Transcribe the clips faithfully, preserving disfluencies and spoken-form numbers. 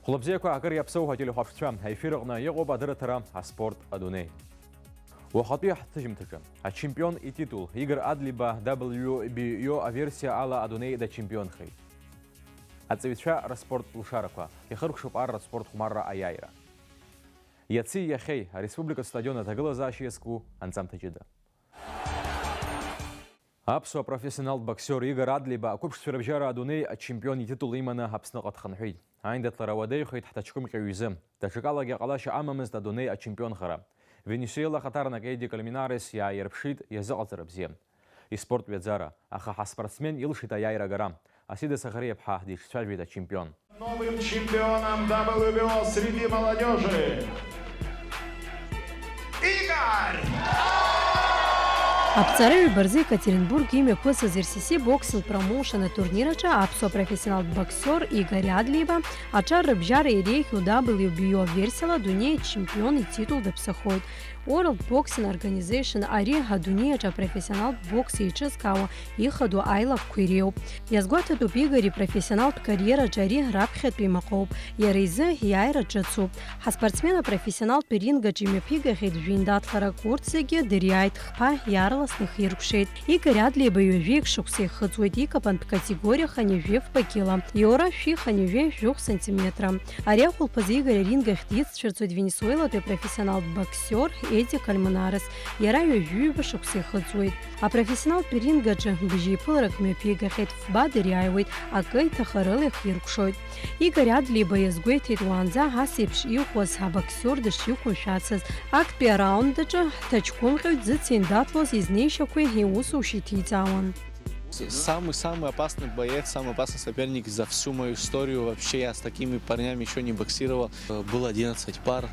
Хәлыбзиақәа, акыр иаԥсоу ҳателехәаԥшцәа, аефир аҟны иҟоуп адырраҭара «Аспорт адунеи». Уахатәи ҳҭыжьымҭаҿы ачемпион ититул Игор Адлиба дабл ю би о аверсиа ала адунеи дачемпионхеит. Аҵаҩцәа рыспорттә лшарақәа, ихыркәшоуп арратә спорт хәмарра аиааира. Иаци иахьеи ареспубликатә стадион аҭагылазаашьа иазку анҵамҭа ҷыда. Аԥсуа профессионалтә боксиор Игор Адлиба ақәыԥшцәа рыбжьара адунеи ачемпион ититул иманы Аԥсныҟа дхынҳәит. Аиндаҭлара уадаҩхеит ҳҭаҷкәымҟьаҩ изы. Даҽакалагьы ҟалашьа амамызт адунеи ачемпионхара. Венесуела ахаҭарнак Еди Кальминарес иааирԥшит иазыҟаҵара бзиа. Испорттә ҩаӡара, аха ҳаспортсмен илшеит аиааира агара. Асида Сахариаԥҳа диҿцәажәеит ачемпион. Новым чемпионом дабл ю би о среди молодежи Игорь! Аԥҵара ҩба рзы Екатеринбург имҩаԥысыз эр си си боксинг промоушен атурнир аҿы аԥсуа профессионалтә боксиор Игорь Адлиба аҿар рыбжьара иреиӷьу дабл ю би о версиала адунеи ачемпион ититул даԥсахоит. World Boxing Organization ари адунеи аҿы апрофессионалтә бокс еиҿызкаауа ихадоу аилакқәа иреиуоуп. Иазгәаҭатәуп, Игор ипрофессионалтә кариераҿы ари раԥхьатәи имаҟоуп, иара изы иааира ҿыцуп. Ҳаспортсмен апрофессионалтә ринг аҿы имҩаԥигахьеит жәеиндаҭларак, урҭ зегьы дыриааит, хԥа иаарласны ихиркәшеит. Игор Адлиба ҩажәеик шықәса ихыҵуеит икапантә категориа хынҩажәи фба кила, иора шәи хынҩажәи жәохә сантиметра. Ари ахәылԥазы Игор аринг ахь диццәырҵуеит Венесуелатәи апрофессионалтә боксиор Еди Кальминарес, иара ҩажәи ҩба шықәса ихыҵуеит. Апрофессионалтә ринг аҿы бжьеиԥыларак мҩаԥигахьеит, фба дыриааиуеит, акы иҭахарыла ихиркәшоит. Игор Адлиба иазгәеиҭеит, уаанӡа ас еиԥш иӷәӷәаз абоксиор дышиқәымшәацыз. Актәи араунд аҿы ҳҭаҷкәымҟьаҩ дзыциндаҭлоз изнеишьақәеи иусушьеи ҭиҵаауан. Самый-самый опасный боец, самый опасный соперник за всю мою историю. Вообще, я с такими парнями ещё не боксировал. Э, было одиннадцать пар.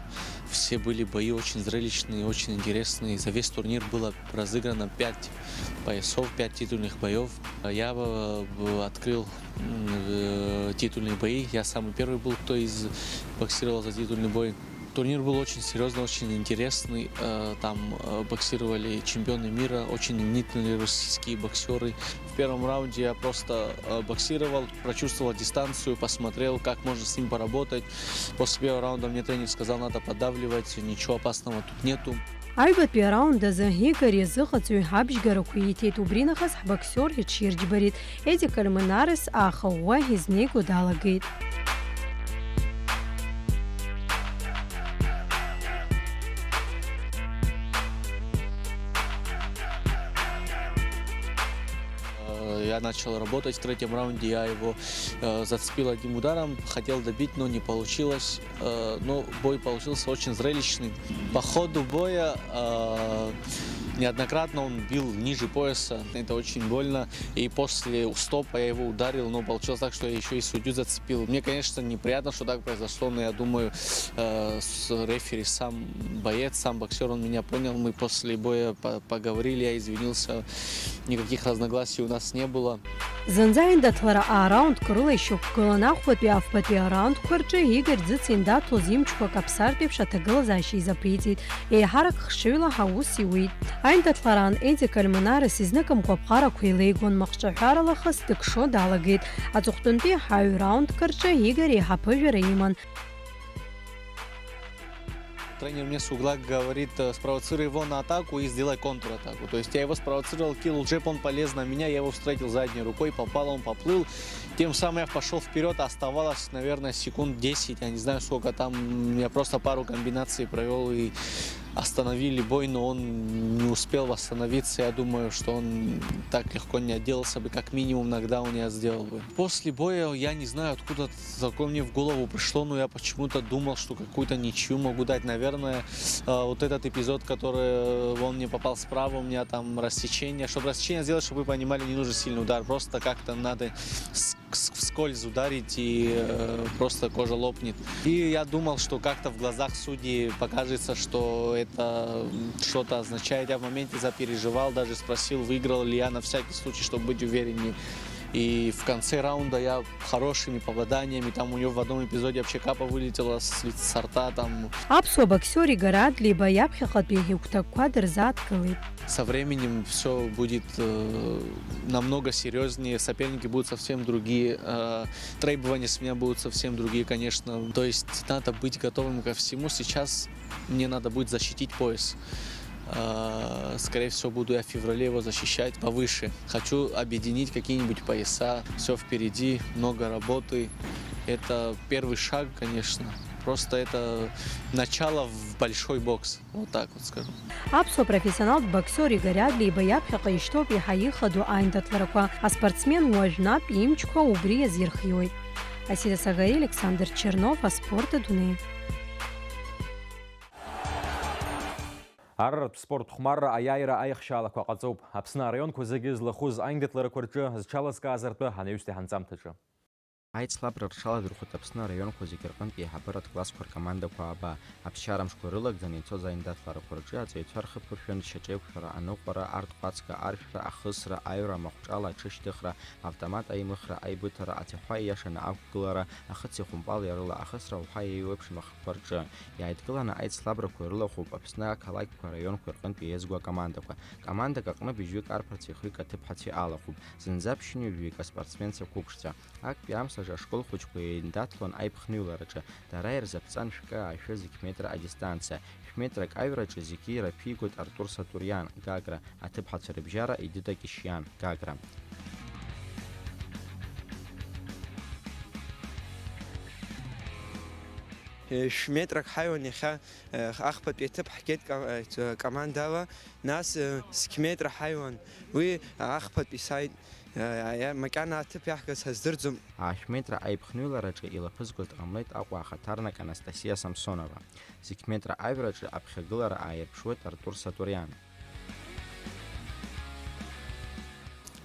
Все были бои очень зрелищные, очень интересные. За весь турнир было разыграно пять поясов, пять титульных боёв. Я, э, открыл, м, э, титульные бои. Я самый первый был, кто из боксировал за титульный бой. Турнир был очень серьёзный, очень интересный. Э, там, э, боксировали чемпионы мира, очень именитые российские боксёры. В первом раунде я просто, э, боксировал, прочувствовал дистанцию, посмотрел, как можно с ним поработать. После первого раунда мне тренер сказал: «Надо поддавливать, ничего опасного тут нету». Аҩбатәи араунд азы Игор иазыҟаҵаҩ абжьгарақәа ииҭеит, убри нахыс ҳбоксиор иҽирџьбарит. Еди Кальминарес аахыӷәӷәа изнеиго далагеит. Э, я начал работать в третьем раунде, я его, э, зацепил одним ударом, хотел добить, но не получилось. Э, ну, бой получился очень зрелищный. По ходу боя, э, неоднократно он бил ниже пояса. Это очень больно. И после стопа я его ударил, но получилось так, что я ещё и судью зацепил. Мне, конечно, неприятно, что так произошло, но я думаю, э, с-, рефери сам боец, сам боксёр, он меня понял. Мы после боя по-, поговорили, я извинился. Никаких разногласий у нас не было. Зынӡа аиндаҭлара аараундк рыла ишьақәгылан, ахәбатәи афбатәи араундқәа рҿы Игор дзыциндаҭлоз имчқәа каԥсартә еиԥш аҭагылазаашьа изаԥиҵеит, еиҳарак хшыҩла аус иуит. Аиндаҭлараан Еди Кальминарес изныкымкәа аԥҟарақәа еилеигон, маҟҿаҳәарала хыс дыкшо далагеит. Аҵыхәтәантәи аҩ раундк рҿы Игор еиҳа аԥыжәара иман. Тренер мне с угла говорит, э, спровоцируй его на атаку и сделай контратаку. То есть я его спровоцировал, кинул джеб, он полез на меня, я его встретил задней рукой, попал, он поплыл. Тем самым я пошёл вперёд, оставалось, наверное, секунд десять, я не знаю, сколько там, я просто пару комбинаций провёл и остановили бой, но он не успел восстановиться. Я думаю, что он так легко не отделался бы, как минимум нокдауна я сделал бы. После боя я не знаю, откуда такое мне в голову пришло, но я почему-то думал, что какую-то ничью могу дать. Наверное, э, вот этот эпизод, который, э, он мне попал справа, у меня там рассечение. Чтобы рассечение сделать, чтобы вы понимали, не нужен сильный удар. Просто как-то надо с- с- вскользь ударить, и, э, просто кожа лопнет. И я думал, что как-то в глазах судьи покажется, что это, м, что-то означает. Я в моменте запереживал, даже спросил, выиграл ли я, на всякий случай, чтобы быть увереннее. И в конце раунда я хорошими попаданиями, там у него в одном эпизоде вообще капа вылетела с, с рта, там. Аԥсуа боксиор Игор Адлеиба иаԥхьаҟатәи игәҭакқәа дырзааҭгылеит. Со временем всё будет, э, намного серьёзнее, соперники будут совсем другие, э, требования с меня будут совсем другие, конечно. То есть надо быть готовым ко всему. Сейчас мне надо будет защитить пояс. Э, скорее всего, буду я в феврале его защищать повыше. Хочу объединить какие-нибудь пояса. Всё впереди, много работы. Это первый шаг, конечно. Просто это начало в большой бокс. Вот так вот скажу. Аԥсуа профессионалтә боксиор Игор Адлеиба иаԥхьаҟа ишьҭоуп еиҳа ихадоу аиндаҭларақәа. Аспортсмен уажәнатә имчқәа убри иазирхиоит. Асида Сагари, Александр Чернов, аспорт адунеи. Арратә спорт хәмарра аиааира аихшьаалақәа ҟаҵоуп. Аԥсны араионқәа зегьы злахәыз аиндаҭларақәа рҿы зҽалазкааз ртәы анаҩстәи ҳанҵамҭаҿы. Аицлабра рҽаладырхәит Аԥсны араионқәа зегьы рҟынтә еиҳабыратә классқәа ркомандақәа аба. Аԥсшьарамшқәа рылагӡаны ицоз аиндаҭларақәа рҿы аҵаҩцәа рхы ԥыршәан шьаҿеиқәшәара, аныҟәара, арҭҟәацга аршәра, ахысра, аҩра, амахәҿала аҽышьҭыхра, автомат аимыхра, аибыҭара, ацәаҳәа ииашаны ақәгылара, ахыци ахәымпали рыла ахысра уҳәа еиуеиԥшым ахқәа рҿы. Иааидкыланы аицлабрақәа ирылахәуп Аԥсны ақалақьқәа, араионқәа рҟынтә еизго акомандақәа. Командак аҟны быжьҩык арԥарцәеи хҩык аҭыԥҳацәеи алахәуп. Зынӡа ԥшьынҩажәаҩык аспортсменцәа қәыԥшцәа. Актәи амш аҿы ашкол хәыҷқәа еиндаҭлон аиԥхныҩлараҿы. Дара ирзаԥҵан шәкы аашәы зықь метра адистанциа. Шә-метрак аҩраҿы зегьы ираԥигоит Артур Сатуриан, Гагра, аҭыԥҳацәа рыбжьара Едита Кьышьиан, Гагра. Шә-метрак ҳаҩуан иахьа, ахԥатәи аҭыԥ ҳгеит ка-, командала, нас зқь метра ҳаҩуан, уи ахԥатәи сааит, макьана аҭыԥ иаҳгаз ҳаздырӡом. Аашә метра аиԥхныҩлараҿы илаԥызго дҟамлеит Аҟәа ахаҭарнак Анастасиа Самсонова. Зықь метра аҩраҿы аԥхьагылара ааирԥшуеит Артур Сатуриан.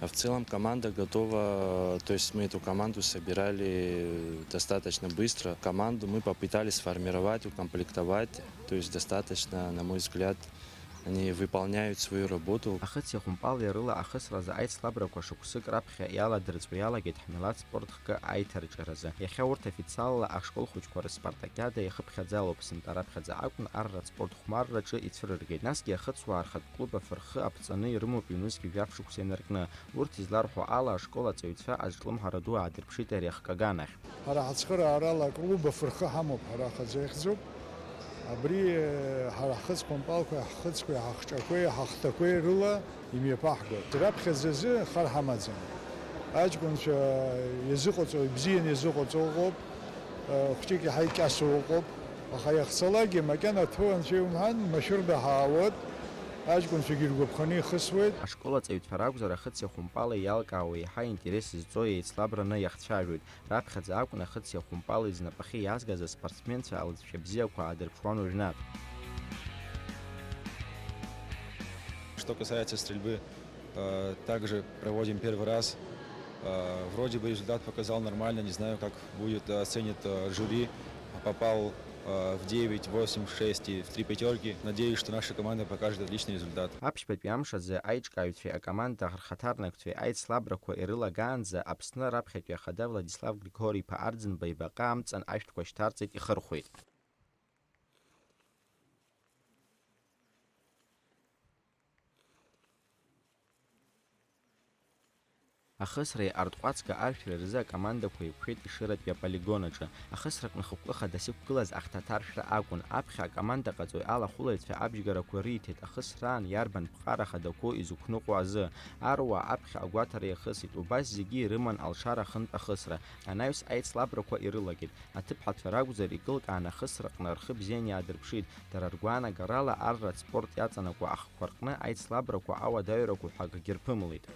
А в целом команда готова, то есть мы эту команду собирали достаточно быстро. Команду мы попытались сформировать, укомплектовать, то есть достаточно, на мой взгляд, они выполняют свою работу. Ахыци ахәымпали рыла ахысразы аицлабрақәа шықәсык раԥхьа иаладырҵәо иалагеит ҳмилаҭ спорт хкы аиҭарҿиаразы. Иахьа урҭ официалла ашкол хәыҷқәа рыспартакиада иахыԥхьаӡалоуп, сынтәа раԥхьаӡа акәын арратә спорт хәмарраҿы ицәырыргеит. Насгьы ахыцуаа рхатә клуб афырхы аԥҵаны ирымоуп ҩнызқь жәаф шықәса инаркны. Урҭ изларҳәо ала, ашкол аҵаҩцәа азҿлымҳара ду аадырԥшит ари ахкаганахь. Ҳара ҳацхыраарала аклуб афырхы ҳамоуп, ҳара ахаӡа ихьӡуп. Абри, ҳара ҳхыцқәа мпалқәеи, ҳхыцқәеи, ҳахҿақәеи, ҳахҭақәеи рыла имҩаԥаҳгоит. Раԥхьаӡа азы хар ҳамаӡам. Аҷкәынцәа иазыҟаҵо, ибзианы иазыҟаҵо ыҟоуп, хәҷык иаҳа икьасо ыҟоуп. Аха иахьцалакгьы макьана аҭоу анцәа иумҳәан, машәырда ҳаауеит, аҷкәынцәагьы иргәаԥханы ихысуеит. Ашкол аҵаҩцәа ракәзар, ахыци ахәымпали иалкаауа еиҳа интерес зҵоу еицлабраны иахцәажәоит. Раԥхьаӡа акәын ахыци ахәымпали знапахьы иаазгаз аспортсменцәа алҵшәа бзиақәа аадырԥшуан уажәнатә. Что касается стрельбы, э, также проводим первый раз. Э, вроде бы результат показал нормально, не знаю, как будет, э, оценит, э, жюри. Попал, э, в девять, восемь, шесть и в три пятёрки. Надеюсь, что наша команда покажет отличный результат. Аԥшьбатәи амш азы аиҿкааҩцәеи акоманда рхаҭарнакцәеи аицлабрақәа ирылагаанӡа Аԥсны раԥхьатәи ахада Владислав Григори-иԥа Арӡынба ибаҟа амҵан ашәҭқәа шьҭарҵеит, ихырхәеит. Ахысреи арҭҟәацга аршәреи рзы акомандақәа еиқәшәеит Ешыратәи аполигон аҿы. Ахысраҟны хықәкы хадас иқәгылаз ахҭаҭаршәра акәын. Аԥхьа акомандаҟаҵаҩ алахәылаҩцәа абжьгарақәа риҭеит, ахысраан иарбан ԥҟара хадақәоу изықәныҟәо азы. Аруаа аԥхьа агәаҭара иахысит, убас зегьы ирыман алшара хынтә ахысра. Анаҩс аицлабрақәа ирылагеит. Аҭыԥҳацәа ракәзар, икылкаан ахысраҟны рхы бзианы иаадырԥшит. Дара ргәаанагарала, арратә спорт иаҵанакуа ахқәа рҟны аицлабрақәа ауадаҩрақәа ҳәа акгьы рԥымлеит.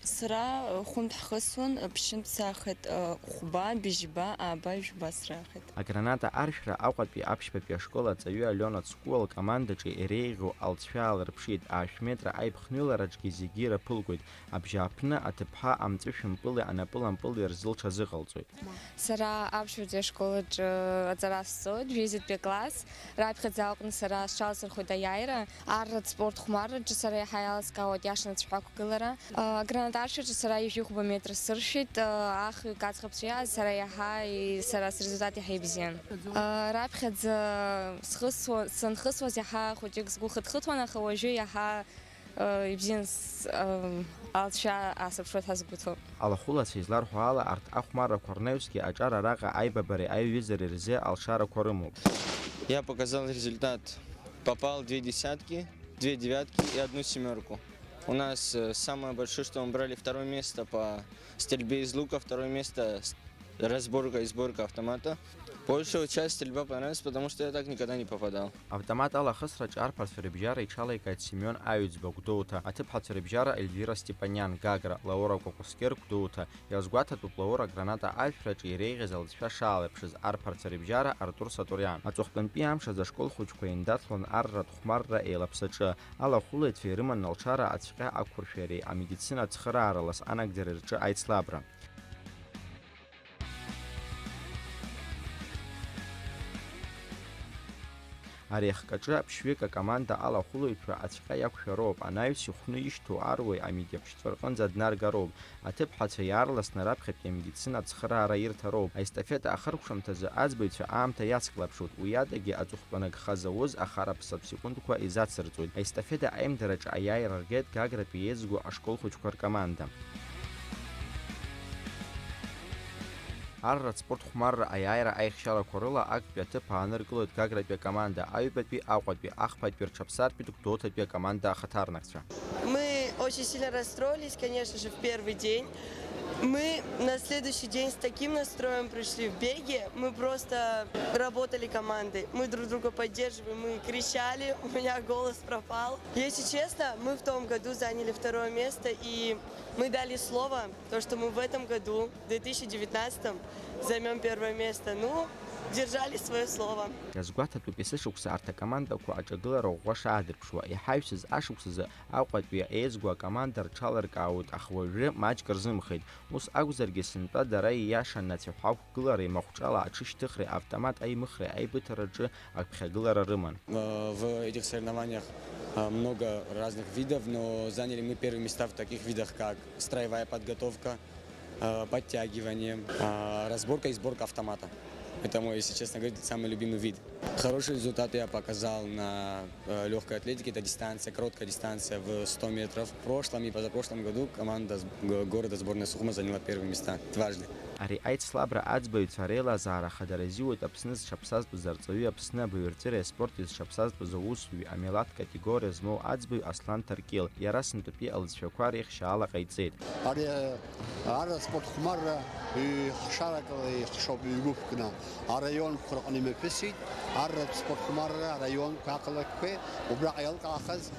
С Сара, э, хәынтә ҳхысуан, э, ԥшьынтә саахеит, э, хәба, быжьба, ааба, жәба сраахеит. Аграната аршәра Аҟәатәи аԥшьбатәи ашкол аҵаҩы Алиона Цкуа лкомандаҿы иреиӷьу алҵшәа аалырԥшит, аашә метра аиԥхныҩлараҿгьы зегьы ираԥылгоит, абжьааԥны аҭыԥҳа амҵәышәымпыли анапылампыли рзы лҽазыҟалҵоит. Сара аԥшьбатәи ашкол аҿы аҵара сҵоит, жәеизатәи акласс. Раԥхьаӡа аҟны сара сҽаласырхәит аиааира. Арратә спорт хәмарраҿы сара иаҳа иаласкаауеит иашаны ацәаҳәа ақәгылара. Агранатаршәаҿы сара ҩажәихәба метра сыршәит, ахҩык аӡӷабцәа иааз сара иаҳа и-, сара срезультат иаҳа ибзиан. Раԥхьаӡа схысуа-, санхысуаз иаҳа хәыҷык сгәы хыҭхыҭуан, аха уажәы иаҳа Э, ибзиан с-, э, алҵшәа аасырԥшуеит ҳәа сгәы ҭоуп. Алахәылацәа изларҳәо ала, арҭ ахәмаррақәа рнаҩсгьы аҿар араҟа аибабареи аиҩызареи рзы алшарақәа рымоуп. Я показал результат. Попал две десятки, две девятки и одну семёрку. У нас, э, самое большое, что мы брали, второе место по стрельбе из лука, второе место с-, разборка и сборка автомата. Большая часть стрельба понравилась, потому что я так никогда не попадал. Автомат алахысраҿы арԥарцәа рыбжьара иҽалаикааит Семион Аҩӡба, Гәдоуҭа, аҭыԥҳацәа рыбжьара Эльвира Степаниан, Гагра, Лаура Кәакәасқьыр, Гәдоуҭа. Иазгәаҭатәуп Лаура граната ажәраҿы иреиӷьыз алҵшәа шаалаԥшыз, арԥарцәа рыбжьара Артур Сатуриан. Аҵыхәтәантәи амш азы ашкол хәыҷқәа еиндаҭлон арратә хәмарра еилаԥсаҿы. Алахәылаҩцәа ирыман алшара ацәҟьа ақәыршәареи амедицина ацхыраара лас анагӡареи рҿы аицлабра. Ари ахкаҿы ԥшьҩык акоманда алахәылаҩцәа ацәҟьа иақәшәароуп, анаҩс ихәны ишьҭоу аруаҩ амедиаԥшьҵәа рҟынӡа днаргароуп, аҭыԥҳацәа иаарласны раԥхьатәи амедицина ацхыраара ирҭароуп. Аестафета ахыркәшамҭазы аӡбаҩцәа аамҭа иацклаԥшуеит, уи адагьы аҵыхәтәаны агха зауз ахараԥсатә секундқәа изацырҵоит. Аестафета аимдараҿы аиааира ргеит Гагратәи еизго ашкол хәыҷқәа ркоманда. Арратә спорт хәмарра аиааира аихшьалақәа рыла актәи аҭыԥ ааныркылоит Гагратәи акоманда, аҩбатәи, Аҟәатәи, ахԥатәи, рҽаԥсадтәи, Гәдоуҭатәи акоманда ахаҭарнакцәа. Мы очень сильно расстроились, конечно же, в первый день. Мы на следующий день с таким настроем пришли в беге. Мы просто работали командой. Мы друг друга поддерживаем, мы кричали, у меня голос пропал. Если честно, мы в том году заняли второе место, и мы дали слово, то, что мы в этом году, в две тысячи девятнадцатом, займём первое место. Ну, держали своё слово. Иазгәаҭатәуп, есышықәса арҭ акомандақәа аҿагылара ӷәӷәа шаадырԥшуа, иҳаҩсыз ашықәсазы Аҟәатәи еизго акоманда рҽаларкаауеит, аха уажәы маҷк рзымхеит. Ус акәзаргьы, сынтәа дара ииашаны ацәаҳәа ақәгылара имахәҿала аҽышьҭыхреи автомат аимыхреи аибыҭараҿы аԥхьагылара рыман. Э, в этих соревнованиях, э, много разных видов, но заняли мы первые места в таких видах, как строевая подготовка, э, подтягивание, э, разборка и сборка автомата. Это мой, если честно говорить, самый любимый вид. Хороший результат я показал на, э, лёгкой атлетике. Это дистанция, короткая дистанция в сто метров. В прошлом и позапрошлом году команда с-, г-, города, сборная Сухума, заняла первые места дважды. Ари аицлабра аӡбаҩцәа реилазаара хадара изиуеит Аԥсны зҽаԥсазтәыз арҵаҩы, Аԥсны абаҩрҵәыреи аспорти зҽаԥсазтәыз аусуҩы, амилаҭ категориа змоу аӡбаҩ Аслан Ҭаркьыл. Иара сынтәатәи алҵшәақәа реихшьаала ҟаиҵеит. Ари арратә спорт хәмарра ҩ-, хшаракала ихшоуп, ҩ-гәыԥкны араионқәа рҟны имҩаԥысит. Арратә спорт хәмарра араионқәа, ақалақьқәеи убраҟа иалкаахаз,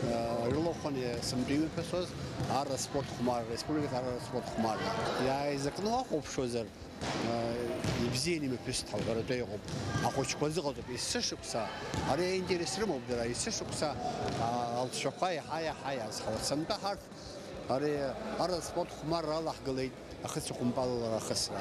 э, рылахәын сынтәа имҩаԥысуаз арратә спорт хәмарра, республикатә арратә спорт хәмарра. Иааизакны уахәаԥшуазар, ибзианы имҩаԥысит ҳәа уҳәаратәы иҟоуп. Ахәыҷқәа азыҟаҵоуп есышықәса. Ари аинтерес рымоуп дара, есышықәса, а, алҵшәақәа иаҳа-иаҳа иазҳауеит. Сынтәа ҳарҭ ари арратә спорт хәмарра алаҳгалеит, ахыци ахәымпалалара ахысра.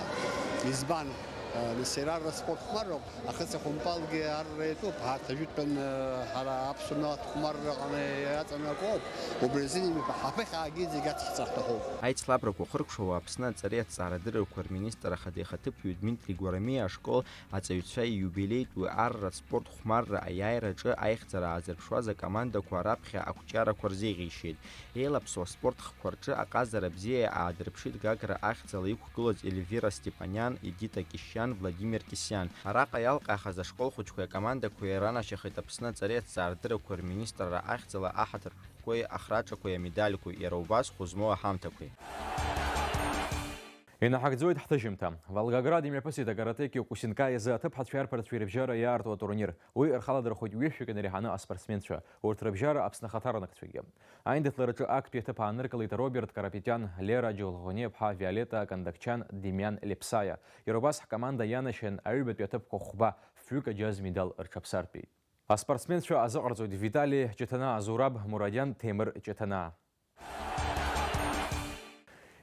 Избан? А, нас иара арратә спорт хәмарроуп, ахыци ахәымпалгьы арра иатәуп. Ҳарҭ ажәытәтәан, а, ҳара аԥсуа милаҭ хәмарра аҟны иаҵанакуоуп. Убри азын имҩаԥ-, ҳаԥыхьаагьы зегь ацҳҵар ҳҭахуп. Аицлабрақәа хыркәшауа Аԥсны аҵареи аҭҵаарадыррақәа рминистр ахаҭа ихаҭыԥуаҩ Дмитри Гәарамиа ашкол аҵаҩцәа ииубилеитәу арратә спорт хәмарра аиааираҿы аихьӡара аазырԥшуаз акомандақәа раԥхьа ақәҿиарақәа рзеиӷьеишьеит. Еилаԥсоу аспорт хқәа рҿы аҟазара бзиа аадырԥшит Гагра ахьӡала иқәгылоз Эльвира Степаниан, Едита Кьысиан, Владимир Кьысиан. Араҟа иалкаахаз ашкол хәыҷқәеи акомандақәеи ранашьахеит Аԥсны аҵареи аҭҵаарадыррақәа рминистрра ахьӡала аҳаҭыртә шәҟәқәеи ахраҿақәеи амедальқәеи, иара убас хәы змоу аҳамҭақәеи. Инаҳагӡоит ҳҭыжьымҭа. Волгоград имҩаԥысит акаратэ киокусинкаи азы аҭыԥҳацәеи арԥарцәеи рыбжьара иаарту атурнир. Уи рхаладырхәит ҩышәҩык инареиҳаны аспортсменцәа, урҭ рыбжьара Аԥсны ахаҭарнакцәагьы. Аиндаҭлараҿы актәи аҭыԥ ааныркылеит Роберт Карапетиан, Лера Џьолӷониаԥҳа, Виолетта Кондакчиан, Демиан Лепсаиа. Иара убас ҳкоманда ианашьан аҩбатәи аҭыԥқәа хәба, фҩык аџьаз медал рҽаԥсартәеит. Аспортсменцәа азыҟарҵоит Витали Ҷыҭанаа, Зураб Мурадиан, Ҭемыр Ҷыҭанаа.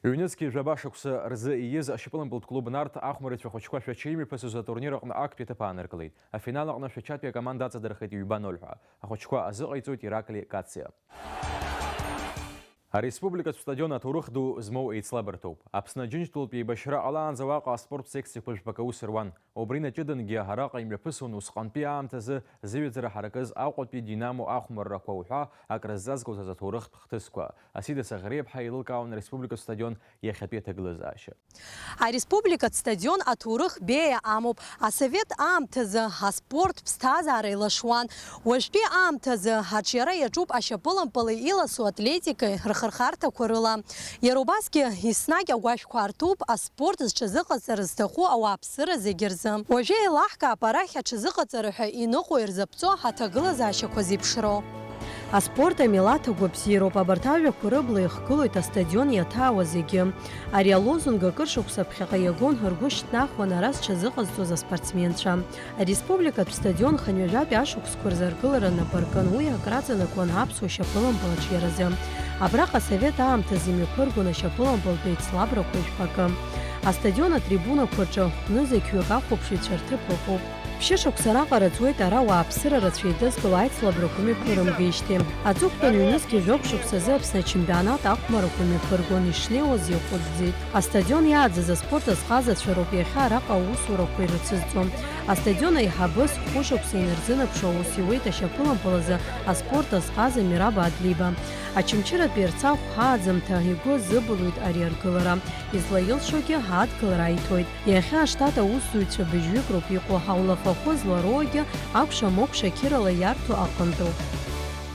Ҩнызқьи жәаба шықәса рзы ииз ашьапылампылтә клуб Нарҭ ахәмарыҩцәа ахәыҷқәа Шәача имҩаԥысыз атурнир аҟны актәи аҭыԥ ааныркылеит. Афинал аҟны Шәачатәи акоманда аҵадырхеит ҩба ноль ҳәа. Ахәыҷқәа азыҟаиҵоит Ираклий Кациа. Ареспубликатә стадион аҭоурых ду змоу еицлабырҭоуп. Аԥсны Аџьынџьтәылатә еибашьра ҟалаанӡа уаҟа аспорттә секциақәа жәбак аус руан. Убри наҷыдангьы араҟа имҩаԥысуан усҟантәи аамҭазы зыҩаӡара ҳаракыз Аҟәатәи Динамо ахәмаррақәа уҳәа акрызҵазкуаз азаҭоурыхтә хҭысқәа. Асида Саӷреиаԥҳа еилылкаауан ареспубликатә стадион иахьатәи аҭагылазаашьа. Ареспубликатә стадион аҭоурых беиа амоуп. Асовет аамҭазы аспорт ԥсҭазаара илашуан. Уажәтәи аамҭазы аҿиара иаҿуп ашьапылампыли иласу атлетикеи рхырхарҭақәа рыла. Иара убасгьы еснагь агәашәқәа артуп аспорт зҽазыҟаҵара зҭаху ауааԥсыра зегьы рзы. Уажәы еилаҳкаап арахь аҽазыҟаҵара ҳәа иныҟәо ирзаԥҵо ҳаҭагылазаашьақәа зеиԥшроу. Аспорт амилаҭ агәабзиароуп, абарҭ ажәақәа рыбла ихгылоит астадион иаҭаауа зегьы. Ари алозунг акыр шықәса ԥхьаҟа иагон, ргәы шьҭнахуан ара зҽазыҟазҵоз аспортсменцәа. Ареспубликатә стадион хынҩажәатәи ашықәсқәа рзы аргылара нап аркын, уи акраҵанакуан аԥсуа шьапылампыл аҿиаразы. Абраҟа асовет аамҭазы имҩаԥыргон ашьапылампылтә еицлабрақәа жәпакы. Астадион атрибунақәа рҿы хәнызқьҩык ахәаԥшыҩцәа рҭыԥ ыҟоуп. Ԥшьышықәса раҟара ҵуеит ара ауааԥсыра рацәа еидызкыло аицлабрақәа мҩаԥырымгеижьҭеи. Аҵыхәтәан ҩнызқьи жәохә шықәсазы Аԥсны ачемпионат ахәмарақәа мҩаԥыргон, ишнеиуаз иахәыӡӡеит. Астадион иааӡаз аспорт азҟазацәа роуп иахьа араҟа аусурақәа ирыцызҵо. Астадион аиҳабыс хәышықәса инарзынаԥшуа аус иуеит ашьапылампыл азы аспорт азҟаза Мираба Адлиба. Очамчыратәи Ерцахә ҳааӡамҭа игәы азыбылуеит ари аргылара. Излаилшогьы адгылара аиҭоит. Иахьа аштат аусзуҩцәа быжьҩык роуп иҟоу, аулафахәы злароуагьы акәша-мыкәша қьырала иарҭо аҟынтәоуп.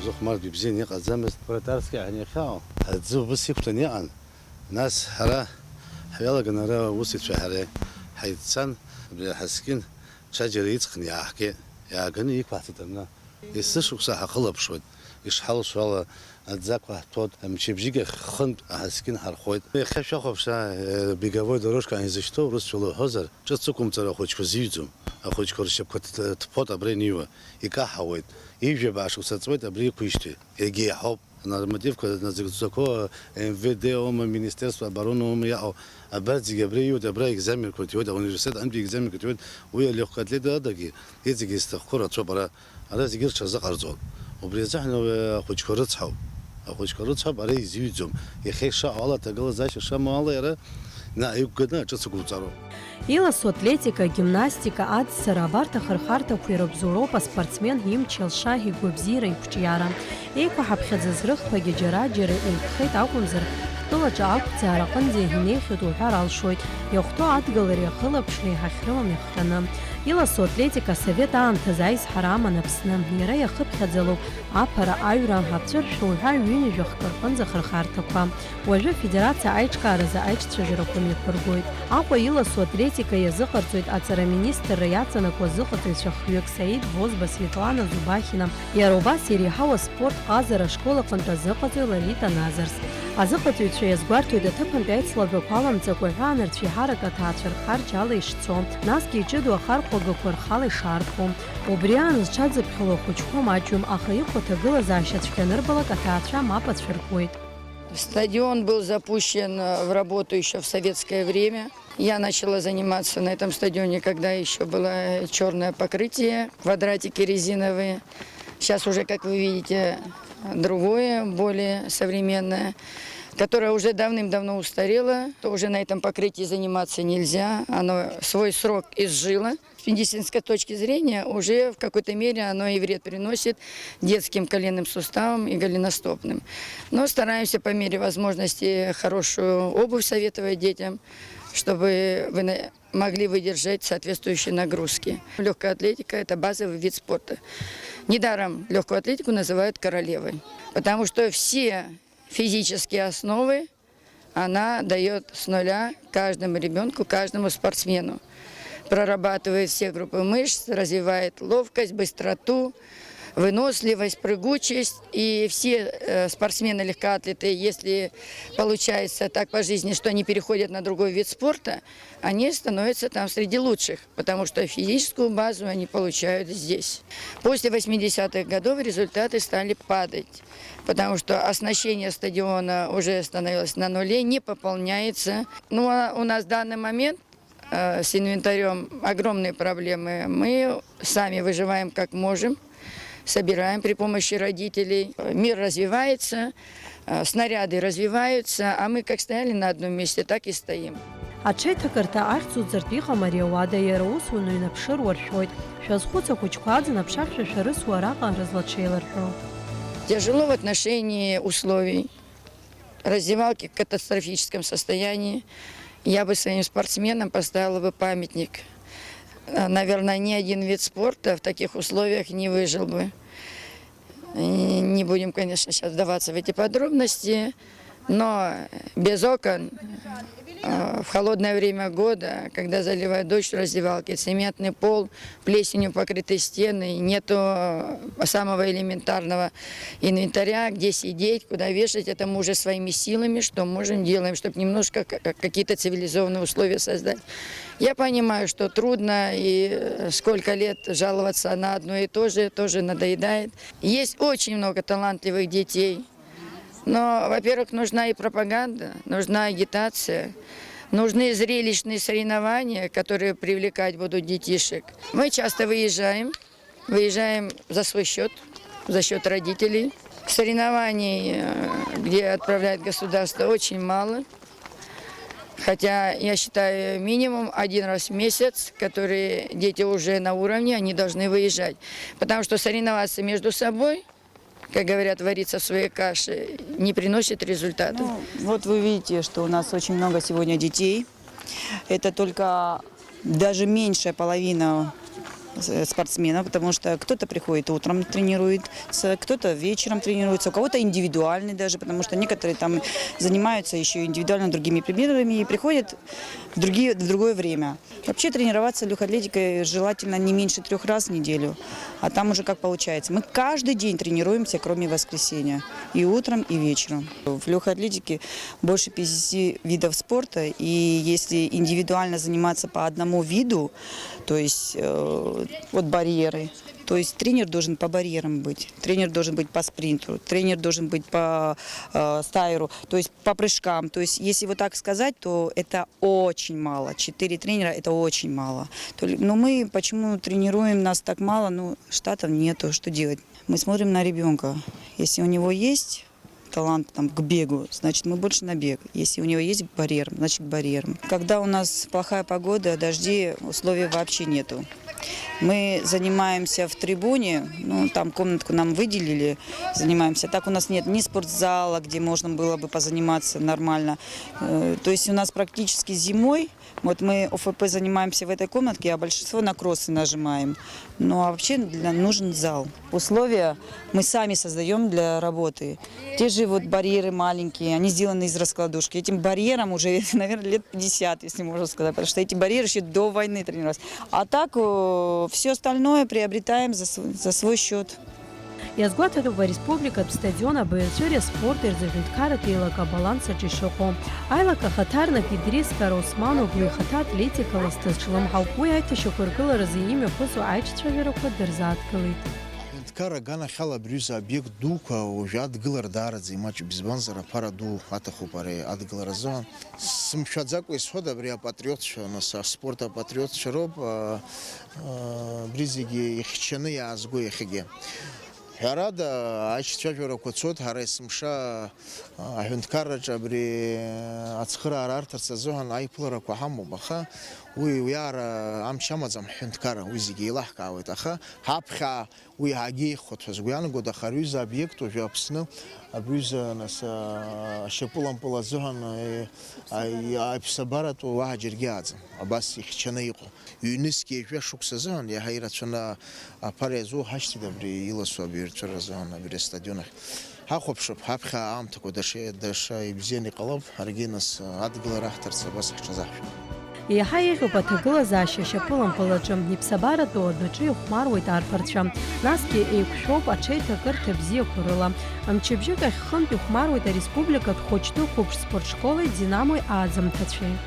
Зыхәмартә ибзианы иҟаӡамызт, вратарская ҳәа иахьаау аӡы убыс иқәтәаны иҟан. Нас ҳара ҳҩалаган ара аусуҩцәа ҳареи ҳаиццан, абри аҳаскьын ҽаџьара иҵхны иааҳгеит, иааганы иқәаҳҵеит абна. Есышықәса ҳахылаԥшуеит, ишҳалшо ала, аӡы ақәаҳҭәоит, мчыбжьык ахь хынтә аҳаскьын ҳархоит. Иахьа шәахәаԥш, а, беговой дорожка ҳәа изышьҭоу, урысшәала уҳәозар, ҿыц ықәымҵара ахәыҷқәа зиҩӡом. Ахәыҷқәа ршьапқәа ҭ-, ҭ-, ҭԥоит абра ианиуа, икаҳауеит. Ҩажәа баа шықәса ҵуеит абри иқәижьҭеи. Егьа иаҳауп. Нормативқәа назыгӡақәоу М В Д аума, Министерство обороны аума иаҟоу, абарҭ зегьы абра ииуеит, абра аекзаменқәа ҭиуеит, ауниверситет аҟынтәи аекзаменқәа ҭиуеит, уи алегкоатлет адагьы иҵегьы изҭахқәоу рацәоуп ара. Ара зегьы рҽазыҟарҵон. Убри азыҳәан, уи, ахәыҷқәа рыцҳауп. Ахәыҷқәа рыцҳауп, ара изиҩӡом. Иахьа ишаҟоу ала, аҭагылазаашьа шамоу ала, иара наҟ иқәганы аҿыц ықәуҵароуп. Иласу атлетика, агимнастика, аӡцара, абарҭ ахырхарҭақәа ирыбзоуроуп аспортсмен имч-алша, игәабзиара, иқәҿиара. Еиқәаҳаԥхьаӡаз рыхԥагьы џьара-џьара еиқәхеит акәымзар, ҳтәылаҿы ақәӡаара аҟынӡа инеихьеит уҳәар алшоит, иахәҭоу адгылареи ахылаԥшреи ҳахьрымам иахҟьаны. Иласу атлетика асовет аамҭазы аизҳара аман Аԥсны. Иара иахыԥхьаӡалоуп аԥара, аҩра, аҵәыршә уҳәа ҩынҩажәа хкы рҟынӡа ахырхарҭақәа. Уажәы афедерациа аиҿкааразы аиҿцәажәарақәа мҩаԥыргоит. Аҟәа иласу атлетика иазыҟарҵоит аҵара аминистрра иаҵанакуа азыҟаҵаҩцәа хҩык, Саид Возба, Светлана Зубахина, иара убас иреиҳау аспорт ҟазара ашкол аҟынтә азыҟаҵаҩ Лолита Назарс. Азыҟаҵаҩцәа иазгәарҭоит аҭыԥантәи аицлабрақәа аламҵакәа аҳәаанырцә еиҳарак аҭаацәа рхарџь ала ишцо, насгьы иҷыдоу ахархәагақәа рхала ишаархәо. Убри аан зҽадзыԥхьало ахәыҷқәа маҷҩым, аха иҟоу аҭагылазаашьа цәгьа анырбалак аҭаацәа мап ацәыркуеит. Стадион был запущен, э, в работу ещё в советское время. Я начала заниматься на этом стадионе, когда ещё было чёрное покрытие, квадратики резиновые. Сейчас уже, как вы видите, другое, более современное, которое уже давным-давно устарело. Уже на этом покрытии заниматься нельзя, оно свой срок изжило. С медицинской точки зрения уже в какой-то мере оно и вред приносит детским коленным суставам и голеностопным. Но стараемся по мере возможности хорошую обувь советовать детям, чтобы вы на-, могли выдержать соответствующие нагрузки. Лёгкая атлетика — это базовый вид спорта. Недаром лёгкую атлетику называют королевой, потому что все физические основы Она дает с нуля каждому ребенку, каждому спортсмену. Прорабатывает все группы мышц, развивает ловкость, быстроту, выносливость, прыгучесть. И все э, спортсмены-легкоатлеты, если получается так по жизни, что они переходят на другой вид спорта, они становятся там среди лучших, потому что физическую базу они получают здесь. После восьмидесятых годов результаты стали падать, потому что оснащение стадиона уже становилось на нуле, не пополняется. Ну, а у нас в данный момент э, с инвентарем огромные проблемы. Мы сами выживаем как можем, собираем при помощи родителей. Мир развивается, э, снаряды развиваются, а мы как стояли на одном месте, так и стоим. Аҽеиҭакырҭа ахьӡуҵартә иҟам ари ауада, иара усуны инаԥшыр уаршәоит. Шәазхәыц, ахәыҷқәа аӡын аԥшахьшәа шәарысуа араҟа рызлаҽеиларҳәо. Тяжело в отношении условий. Раздевалки в катастрофическом состоянии. Я бы своим спортсменам поставила бы памятник. Э, наверное, ни один вид спорта в таких условиях не выжил бы. И не будем, конечно, сейчас вдаваться в эти подробности, но без окон, э, в холодное время года, когда заливает дождь, в раздевалке цементный пол, плесенью покрыты стены, нету самого элементарного инвентаря, где сидеть, куда вешать, это мы уже своими силами, что можем, делаем, чтобы немножко к- какие-то цивилизованные условия создать. Я понимаю, что трудно, и э, сколько лет жаловаться на одно и то же, тоже надоедает. Есть очень много талантливых детей, но, во-первых, нужна и пропаганда, нужна агитация, нужны зрелищные соревнования, которые привлекать будут детишек. Мы часто выезжаем, выезжаем за свой счет, за счет родителей. Соревнований, э, где отправляет государство, очень мало. Хотя, я считаю, минимум один раз в месяц, которые дети уже на уровне, они должны выезжать. Потому что соревноваться между собой, как говорят, вариться в своей каше, не приносит результата. Ну, вот вы видите, что у нас очень много сегодня детей. Это только даже меньшая половина э, спортсменов, потому что кто-то приходит утром, тренируется, кто-то вечером тренируется, у кого-то индивидуальный даже, потому что некоторые там занимаются еще индивидуально другими предметами и приходят в, другие, в другое время. Вообще тренироваться легкой атлетикой желательно не меньше трех раз в неделю, а там уже как получается. Мы каждый день тренируемся, кроме воскресенья, и утром, и вечером. В легкой атлетике больше пятидесяти видов спорта, и если индивидуально заниматься по одному виду, то есть э, вот барьеры, то есть тренер должен по барьерам быть, тренер должен быть по спринту, тренер должен быть по э, стайеру, то есть по прыжкам. То есть если вот так сказать, то это очень мало. Четыре тренера — это очень мало. То ли- Но мы почему тренируем, нас так мало? Ну, штатов нету, что делать? Мы смотрим на ребенка. Если у него есть талант там, к бегу, значит, мы больше на бег. Если у него есть барьер, значит, к барьерам. Когда у нас плохая погода, дожди, условий вообще нету. Мы занимаемся в трибуне, ну, там комнатку нам выделили, занимаемся. Так у нас нет ни спортзала, где можно было бы позаниматься нормально. Э, То есть у нас практически зимой, вот мы О Ф П занимаемся в этой комнатке, а большинство на кроссы нажимаем. Ну, а вообще для, нужен зал. Условия мы сами создаем для работы. Те же вот барьеры маленькие, они сделаны из раскладушки. Этим барьерам уже, наверное, лет пятьдесят, если можно сказать, потому что эти барьеры еще до войны тренировались. А так все остальное приобретаем за, св- за свой счет. Иазгәаҭатәуп ареспубликатә стадион абаҩрацәеи аспорти рзы аҳәынҭқарратә еилак абаланс аҿы ишыҟоу. Аилак ахаҭарнак Идрис Караусман-оглу ихаҭа атлетикала зҭазҿлымҳау, уи аиҭашьақәыргыларазы имҩаԥысуа аиҿцәажәарақәа дырзааҭгылеит. Аҳәынҭқарра аганахьала абри аҩыза обиект дуқәа уажәы адгылара даараӡа имаҷуп, избанзар, аԥара ду аҭахуп ари адгылара азыҳәан. Сымшәаӡакәа исҳәоит, абри апатриотцәа, нас аспорт апатриотцәа роуп, а, а, абри зегьы ихьчаны иаазго иахьагьы. Ҳәарада, аиҿцәажәарақәа цоит, ҳара есымша аҳәынҭқарраҿы абри ацхыраара арҭарц азыҳәан аиԥыларақәа ҳамоуп, аха уи уиаара амч амаӡам ҳҳәынҭқарра, уи зегьы еилаҳкаауеит, аха ҳаԥхьа уи ҳагьеихәоит ҳәа сгәы иаанагоит, аха ари аҩыза обиект уажәы Аԥсны, абри аҩыза, нас, а, ашьапылампыл азыҳәан, а, а, аиԥсабаратә уаҳа џьаргьы ааӡам, абас ихьчаны иҟоу. Ҩнызқьи жәа шықәса азыҳәан иаҳа ирацәаны аԥара иазуҳашьҭит абри иласу абаҩрацәа рзыҳәан абри астадион ахь. Ҳахәаԥшып, ҳаԥхьа аамҭақәа даша, даша ибзианы иҟалап, ҳаргьы нас адгылара аҳҭарц абас ҳҽазаҳшәап. Еиҳа еиӷьуп аҭагылазаашьа ашьапылампыл аҿы, иԥсабаратәу адәаҿы ихәмаруеит арԥарцәа, насгьы еиқәшәоуп аҽеиҭакырҭа бзиақәа рыла. Мчыбжьык ахь хынтә ихәмаруеит ареспубликатә хәыҷтәы қәыԥш спортшколи Динамои ааӡамҭацәеи.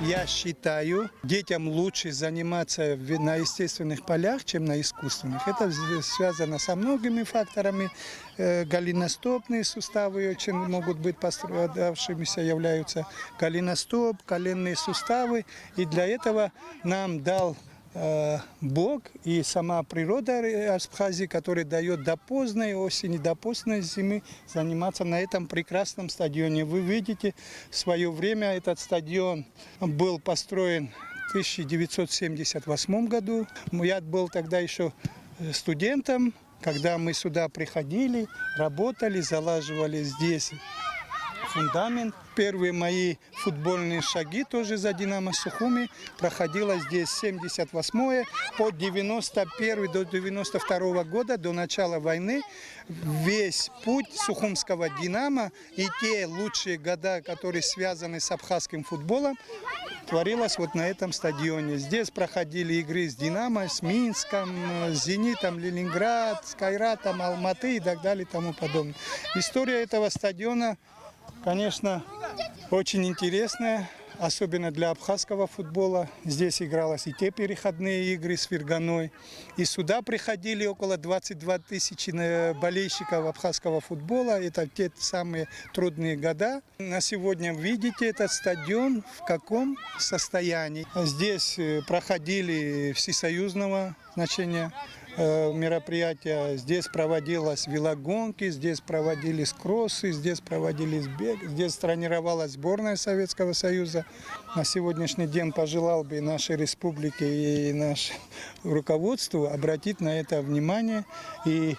Я считаю, детям лучше заниматься в- на естественных полях, чем на искусственных. Это з- связано со многими факторами. Э, Голеностопные суставы очень могут быть пострадавшимися, являются голеностоп, коленные суставы. И для этого нам дал э, Бог и сама природа Ре- Абхазии, которая дает до поздней осени, до поздней зимы заниматься на этом прекрасном стадионе. Вы видите, в свое время этот стадион был построен в тысяча девятьсот семьдесят восьмом году. М, Я был тогда еще э, студентом, когда мы сюда приходили, работали, залаживали здесь фундамент. Первые мои футбольные шаги тоже за «Динамо Сухуми» проходило здесь с семьдесят восьмого по девяносто первый, до девяносто второго года, до начала войны. Весь путь сухумского «Динамо» и те лучшие года, которые связаны с абхазским футболом, творилось вот на этом стадионе. Здесь проходили игры с «Динамо», с Минском, э, с «Зенитом» Ленинград, с «Кайратом» Алматы и так далее и тому подобное. История этого стадиона, конечно, очень интересная, особенно для абхазского футбола. Здесь игралось и те переходные игры с Ферганой, и сюда приходили около двадцать две тысячи на- болельщиков абхазского футбола. Это те самые трудные года. На сегодня видите этот стадион, в каком состоянии. Здесь э, проходили всесоюзного значения э, мероприятия. Здесь проводилось велогонки, здесь проводились кроссы, здесь проводились бег, здесь тренировалась сборная Советского Союза. На сегодняшний день пожелал бы нашей республике и наше руководству обратить на это внимание и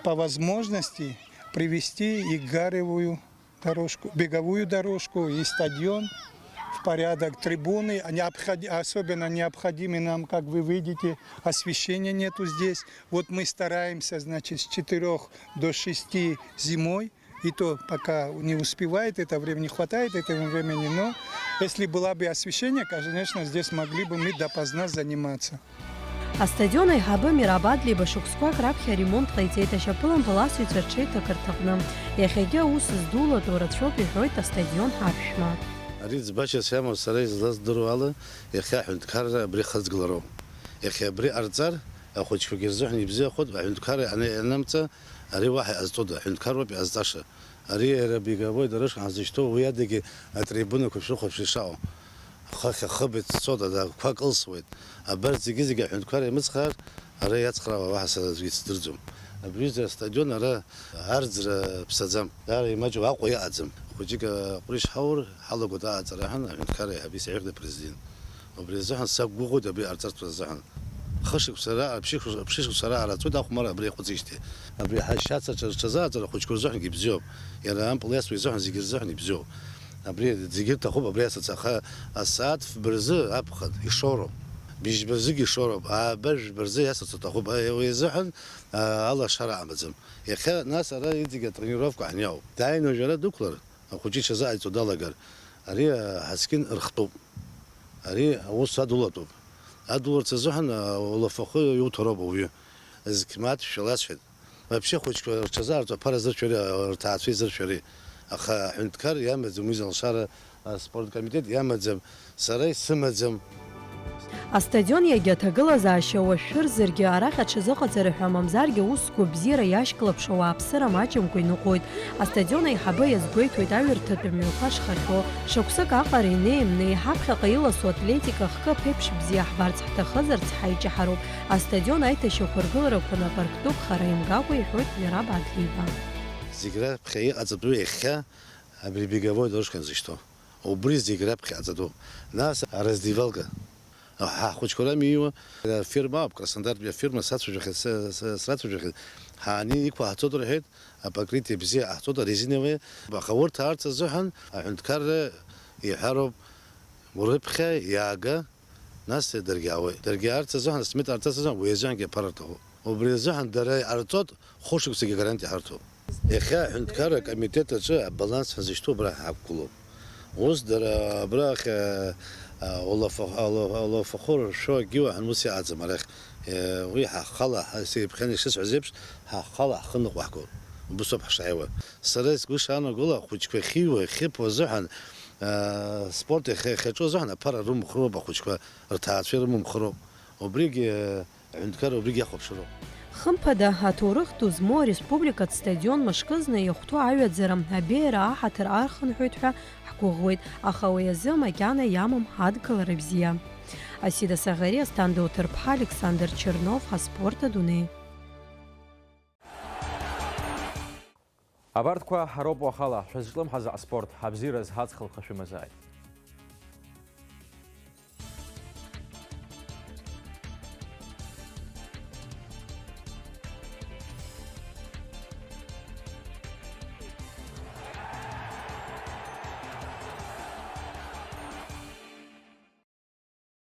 по возможности привести и гаревую дорожку, беговую дорожку и стадион в порядок, трибуны, а необходи- особенно необходимы нам, как вы видите, освещения нету здесь. Вот мы стараемся, значит, с четырёх до шести зимой, и то пока не успевает это время, не хватает этого времени, но если было бы освещение, конечно, здесь могли бы мы допоздна заниматься. Астадион аиҳабы Мираб Адлеиба шықәсқәак раԥхьа аремонт ҟаиҵеит ашьапылампыл асыҩцәа рҽеиҭакырҭаҟны. Иахьагьы аус здулатәу рацәоуп, иҳәоит астадион аԥшәма. Ари ӡбашьас иамоу сара излаздыруа ала, иахьа аҳәынҭқарра абри хыҵгылароуп. Иахьа абри ҟарҵар, ахәыҷқәагьы рзыҳәан ибзиахоит, аҳәынҭқарра ианамҵа, ари уаҳа иҟазҵода, аҳәынҭқарроуп иҟазҵаша. Ари иара беговой дорожка ҳазышьҭоу, уи адагьы атрибунақәа шәрыхәаԥш ишаҟоу. Хыхь ахыбаҩ дцоит, адагәқәа кылсуеит. Абарҭ зегьы-зегьы аҳәынҭқарра имыцхраар, ара иацхраауа уаҳа сара аӡәгьы исдырӡом. Абри аҩыза астадион ара арӡра ԥсаӡам. Даара имаҷу Аҟәа иҟаӡам. Хәыҷык аҟәрышь ҳаур, ҳалагоит аҟаҵара ҳәан, аҳәынҭқарра аиҳабы исеиҳәеит апрезидент. Убри азыҳәан сақәгәыӷуеит абри ҟарҵартә азыҳәан. Хышықәса раҟара, ԥшьышықәса, ԥшьышықәса раҟара ацоит ахәмарра абри иаҟәыҵижьҭеи. Абри ҳашьацаҿы рҽазааӡара ахәыҷқәа рзыҳәангьы ибзиоуп. Иара ампыл иасуа изыҳәан зегьы рзыҳәан ибзиоуп. Абри зегьы рҭахуп, абри асаца, аха асааҭ фба рзы аԥхын ишоуроуп. Быжьба рзыгьы ишоуроуп, ааба жәба рзы иасаца аҭахуп, уи азыҳәан алашара амаӡам. Иахьа нас ара иҵегь атренировка ҳаниауп. Дааины уажәы ара дықәлар, ахәыҷы иҽазааиҵо далагар, ари аҳаскьын рхтәуп. Ари аус адулатәуп. Адуларц азыҳәан улафахәы иуҭароуп ауаҩы. Зқьмаҭ шәаласҳәеит. Вообще ахәыҷқәа рҽазаарҵо аԥара зыршәари, рҭаацәа изыршәари. Аха аҳәынҭқар иамаӡам уи залшара, аспорткомитет иамаӡам, сара исымаӡам. Астадион иагьа аҭагылазаашьа уашәшәырзаргьы, арахь аҽазыҟаҵара ҳәа мамзаргьы аус гәабзиара иашьклаԥшуа ауааԥсыра маҷымкәа иныҟәоит. Астадион аиҳабы иазгәеиҭоит аҩырҭатә мҩақәа шхахьоу. Шықәсык аҟара инеи-ҩнеи, ҳаԥхьаҟа иласу атлетика хкы аԥеиԥш бзиа ҳбарц ҳҭахызарц ҳаиҷаҳароуп. Астадион аиҭашьақәыргыларақәа напарктәык хара имгакәа, иҳәоит Мираб Адлеиба. Зегь раԥхьа иҟаҵатәу иахьа абри беговой дорожка анзышьҭоу. Убри зегь раԥхьа иҟаҵатәуп. Нас араздевалка. Ҳа ҳхәыҷқәа рами ииуа, афирма ауп, Краснодартәи афирма сацәажәахьеит, с-, с-, срацәажәахьеит. Ҳаани иқәаҳҵоит рҳәеит, апокрытие бзиа ҟаҳҵоит, арезиновые. Аха урҭ аарц азыҳәан аҳәынҭқарра иҳәароуп, урыԥхьа иаага, нас даргьы аауеит. Даргьы аарц азыҳәан, асмет аарц азыҳәан, уи азыҳәангьы аԥара рҭахуп. Убри азыҳәан дара иҟарҵоит, хәышықәсагьы гарантиа ҳарҭоуп. Иахьа аҳәынҭқарра акомитет аҿы абаланс ҳазышьҭоу абра ҳақәгылоуп. Ус дара абрахь, а, а, улафа-, ала-, улафахәы ршәо акгьы уаҳан ус иҟаӡам арахь. Е, уи ҳахала, ҳа-, сеиԥхьаны ишысҳәаз еиԥш, ҳахала ҳхы ныҟәаҳгоит. Убыс ауп ҳшааиуа. Сара сгәы шаанагола, ахәыҷқәа ахьиуа, ахьыԥо азыҳәан, а, спорт иахьа-, иахьаҿу азыҳәан аԥара рымхроуп ахәыҷқәа, рҭаацәа ирымымхроуп. Убригь, а, аҳәынҭқарра убригь иахәаԥшыроуп. Хымԥада, аҭоурых ду змоу ареспубликатә стадион мышкызны иахәҭоу аҩаӡара абеиара аҳаҭыр архынҳәуеит ҳәа ҳгәыӷуеит, аха уи азы макьана иамам адгылара бзиа. Асида Саӷариа, Асҭанда Уҭырԥҳа, Александр Чернов, аспорт адунеи. Абарҭқәа ҳароуп уахала шәызҿлымҳаз аспорт, абзиараз ҳаҵх лхы шәымазааит.